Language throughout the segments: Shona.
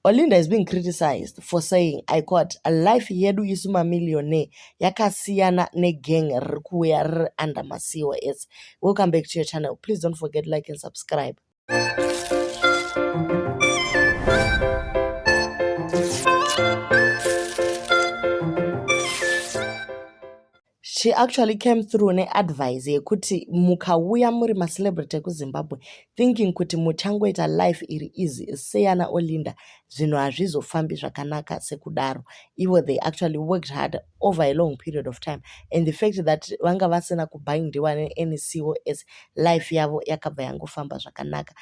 Olinda is being criticized for saying, I quote, "Life yedu isu mamillionaire yakasiyana negang riri kuuya riri under maCOS." Welcome back to your channel. Please don't forget like and subscribe. She actually came through neadvice yekuti mukauya muri macelebrity ekuZimbabwe thinking kuti muchangoita life iri easy seyana Olinda, zvinhu hazvizofambi zvakanaka sekudaro. Ivo they actually worked hard over a long period of time, and the fact that vanga vasina kubindiwa neany COS, life yavo yakabva yangofamba zvakanaka.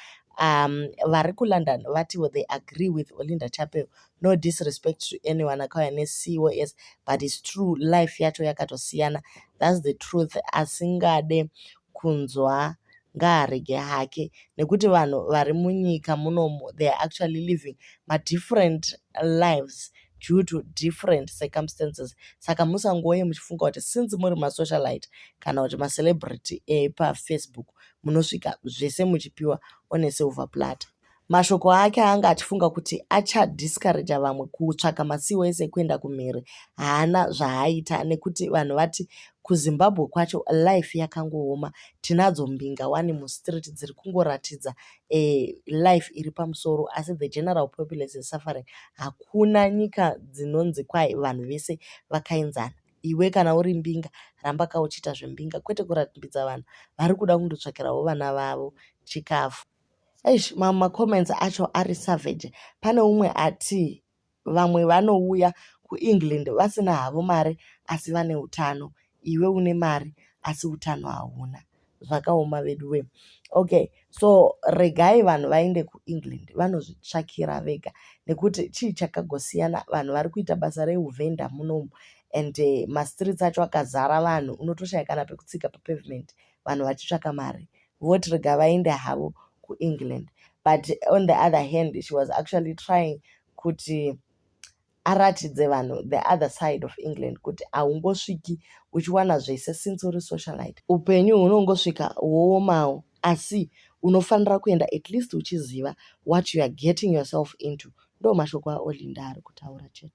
Vari kuLondon vatiwo they agree with Olinda Chapel. No disrespect to anyone akauya neCOS, but it's true, life yacho yakatosiyana. That's the truth. Asingade kunzwa ngaarege hake, nekuti vanhu vari munyika munomu, they are actually living madifferent lives due to different circumstances. Saka musangouye muchifunga kuti since muri masocialite kana kuti macelebrity epaFacebook, munosvika zvese muchipiwa on a silver platter. Mashoko ake anga achifunga kuti achadiscouraja vamwe kutsvaka maCOS ekuenda kumhiri, haana zvaaita, nekuti vanhu vati kuZimbabwe kwacho life yakangooma. Tinadzo mbinga wani mustreet dziri kungoratidza life iri pamusoro, asi the general populace is suffering. Hakuna nyika dzinonzi kwai vanhu vese vakaenzana. Iwe kana uri mbinga, ramba ka uchiita zvembinga, kwete kurambidza vanhu vari kuda kundotsvakirawo vana vavo chikafu. Eish, mamwe macomments acho ari savage. Pane umwe ati vamwe vanouya kuEngland vasina havo mari asi vane utano, iwe une mari asi utano hauna. Zvakaoma vedu we. Okay, so regai vanhu vaende kuEngland vanozvitsvakira vega, nekuti chii chakagosiyana? Vanhu vari kuita basa reuvhenda munomu, and mastreets acho akazara vanhu, unotoshaya kana pekutsika papavement, vanhu vachitsvaka mari. Voti rega vaende havo kuEngland. But on the other hand, she was actually trying kuti aratidze vanhu the other side of England, kuti haungosviki uchiwana zvese since uri socialite. Upenyu hunongosvika hwoomawo, asi unofanira kuenda at least uchiziva what you are getting yourself into. Ndo mashoko aOlinda ari kutaura chete.